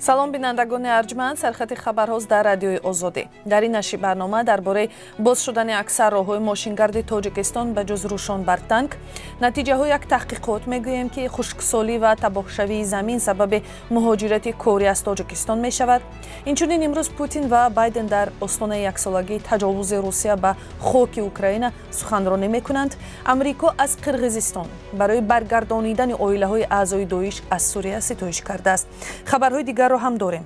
Салом, бинандагони арҷманд. Сархати хабарҳост дар Радиои Озодӣ. Дар ин нашри барнома дар бораи боз шудани аксар роҳҳои мошингарди Тоҷикистон ба ҷуз Рӯшон Бартанг, натиҷаҳои як таҳқиқот мегӯем, ки хушксолӣ ва табоҳшавии замин сабаби муҳоҷирати корӣ аз Тоҷикистон мешавад. Инчунин имрӯз Путин ва Байден дар остонаи яксолагии таҷовузи Русия ба хоки Украина суханронӣ мекунанд. Амрико аз Қирғизистон барои баргардонидани оилаҳои аъзои Доиш аз Сурия ситоиш кардааст. Хабарҳои дигарро ҳам дорем.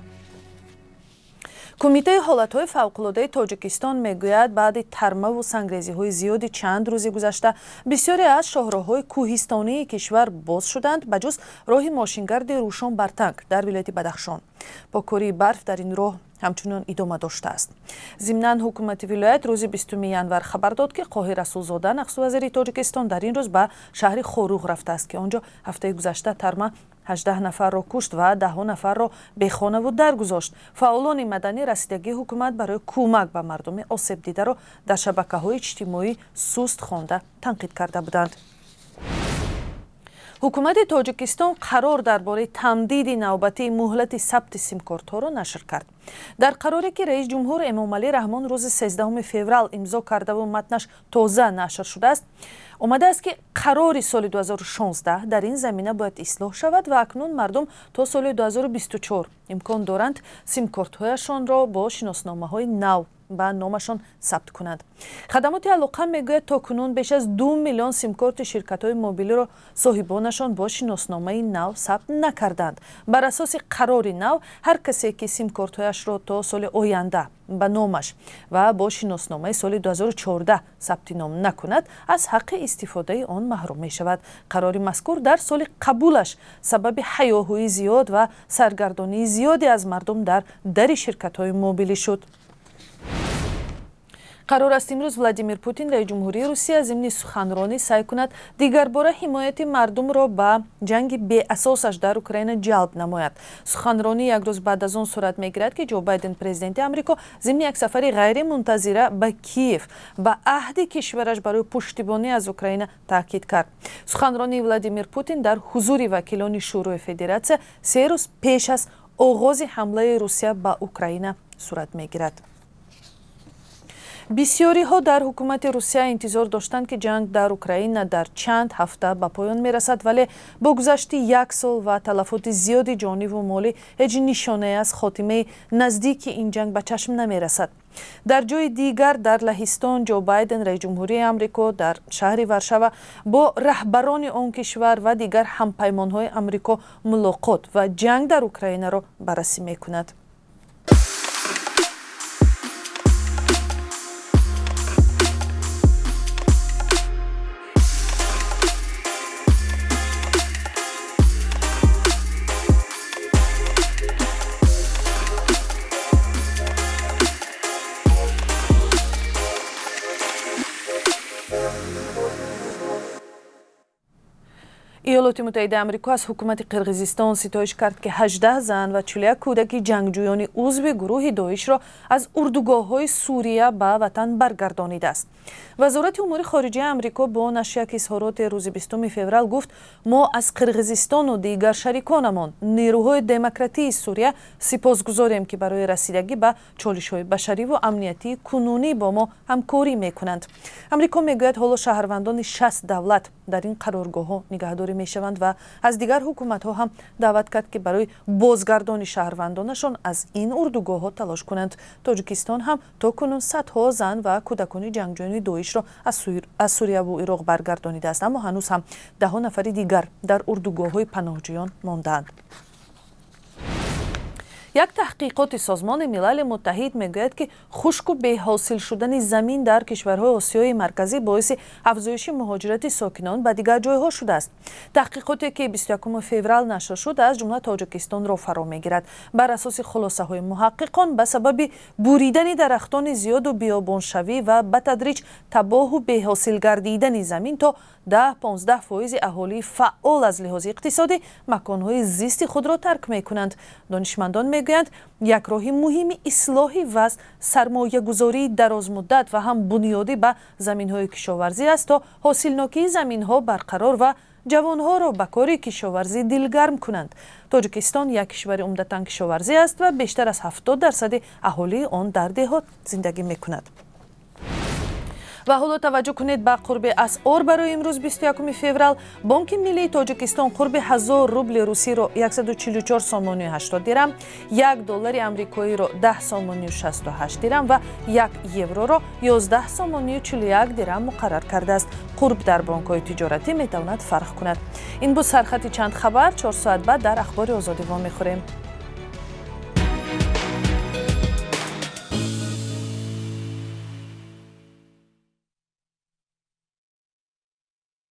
Кумитаи ҳолатҳои фавқулодаи Тоҷикистон мегӯяд, баъди тармаву сангрезиҳои зиёди чанд рӯзи гузашта бисёре аз шоҳроҳҳои кӯҳистонии кишвар боз шуданд, ба ҷуз роҳи мошингарди Рӯшон Бартанг дар вилояти Бадахшон. Покории барф дар ин роҳ ҳамчунон идома доштааст. Зимнан ҳукумати вилоят рӯзи 20 январ хабар дод, ки Қоҳир Расулзода, нахуствазири Тоҷикистон, дар ин рӯз ба шаҳри Хоруғ рафтааст, ки он ҷо ҳафтаи гузашта тарма 18 нафарро кушт ва даҳҳо нафарро бехонаву дар гузошт. Фаъолони маданӣ расидагии ҳукумат барои кӯмак ба мардуми осебдидаро дар шабакаҳои иҷтимоӣ суст хонда танқид карда буданд. Ҳукумати Тоҷикистон қарор дар бораи тамдиди навбатии муҳлати сабти симкортҳоро нашр кард. Дар қароре, ки раис ҷумҳур Эмомалӣ Раҳмон рӯзи 13 феврал имзо кардаву матнаш тоза нашр шудааст, омадааст, ки қарори соли 2016 дар ин замина бояд ислоҳ шавад ва акнун мардум то соли 2024 имкон доранд симкортҳояшонро бо шиносномаҳои нав ба номашон сабт кунанд. Хадамоти алоқа мегӯяд, то кунун беш аз 2 миллион симкорти ширкатҳои мобилиро соҳибонашон бо шиносномаи нав сабт накарданд. Бар асоси қарори нав, ҳар касе, ки симкортҳояшро то соли оянда ба номаш ва бо шиносномаи соли 2014 сабти ном накунад, аз ҳаққи истифодаи он маҳрум мешавад. Қарори мазкур дар соли қабулаш сабаби ҳаёҳӯи зиёд ва саргардонии зиёде аз мардум дар дари ширкатҳои мобилӣ шуд. Қарор аст имрӯз Владимир Путин, раиси ҷумҳурии Русия, зимни суханронӣ саъй кунад дигарбора ҳимояти мардумро ба ҷанги беасосаш дар Украина ҷалб намояд. Суханронӣ як рӯз баъд аз он сурат мегирад, ки Ҷо Байден, президенти Амрико, зимни як сафари ғайримунтазира ба Киев ба аҳди кишвараш барои пуштибонӣ аз Украина таъкид кард. Суханронии Владимир Путин дар ҳузури вакилони Шӯрои Федератсия 3 рӯз пеш аз оғози ҳамлаи Русия ба Украина сурат мегирад. Бисёриҳо дар ҳукумати Русия интизор доштанд, ки ҷанг дар Украина дар чанд ҳафта ба поён мерасад, вале бо гузашти як сол ва талафоти зиёди ҷониву молӣ ҳеҷ нишонае аз хотимаи наздики ин ҷанг ба чашм намерасад. Дар ҷои дигар, дар Лаҳистон, Ҷо Байден, раиси ҷумҳурии Амрико, дар шаҳри Варшава бо раҳбарони он кишвар ва дигар ҳампаймонҳои Амрико мулоқот ва ҷанг дар Украинаро баррасӣ мекунад. Иёлоти Муттаҳидаи Амрико аз ҳукумати Қирғизистон ситоиш кард, ки 18 зан ва 41 кӯдаки ҷангҷӯёни узви гурӯҳи Доишро аз урдугоҳҳои Сурия ба ватан баргардонидааст. Вазорати умури хориҷаи Амрико бо нашри як изҳороти рӯзи 20 феврал гуфт, мо аз Қирғизистону дигар шариконамон, нерӯҳои демократии Сурия, сипосгузорем, ки барои расидагӣ ба чолишҳои башариву амниятии кунунӣ бо мо ҳамкорӣ мекунанд. Амрико мегӯяд, ҳоло шаҳрвандони 60 давлат дар ин қароргоҳҳо нигаҳдорӣ мешаванд ва аз дигар ҳукуматҳо ҳам даъват кард, ки барои бозгардони шаҳрвандонашон аз ин урдугоҳҳо талош кунанд. Тоҷикистон ҳам то кунун садҳо зан ва кӯдакони ҷангҷӯёни Доишро аз Сурияву Ироқ баргардонидааст, аммо ҳанӯз ҳам даҳҳо нафари дигар дар урдугоҳҳои паноҳҷӯён мондаанд. Як таҳқиқоти Созмони Милали Муттаҳид мегӯяд, ки хушку беҳосил шудани замин дар кишварҳои Осиёи Марказӣ боиси афзоиши муҳоҷирати сокинон ба дигар ҷойҳо шудааст. Таҳқиқоте, ки 21 феврал нашр шуд, аз ҷумла Тоҷикистонро фаро мегирад. Бар асоси хулосаҳои муҳаққиқон, ба сабаби буридани дарахтони зиёду биёбоншавӣ ва ба тадриҷ табоҳу беҳосил гардидани замин то 10-15 фоизи аҳолии фаъол аз лиҳози иқтисодӣ маконҳои зисти худро тарк мекунанд. Донишмандон Мегӯянд, як роҳи муҳими ислоҳи вазъ сармоягузории дарозмуддат ва ҳам бунёдӣ ба заминҳои кишоварзӣ аст, то ҳосилнокии заминҳо барқарор ва ҷавонҳоро ба кори кишоварзӣ дилгарм кунанд. Тоҷикистон як кишвари умдатан кишоварзӣ аст ва бештар аз 70% аҳолии он дар деҳот зиндагӣ мекунад. Ва ҳоло таваҷҷӯҳ кунед ба қурби асъор барои имрӯз, 21 феврал. Бонки миллии Тоҷикистон қурби 1000 рубли русиро 144 сомонию 80 дирам, 1 доллари амрикоиро 10 сомонию 68 дирам ва 1 евроро 11 сомонию 41 дирам муқаррар кардааст. Қурб дар бонкҳои тиҷоратӣ метавонад фарқ кунад. Ин буд сархати чанд хабар. 4 соат баъд дар Ахбори Озодӣ вомехӯрем.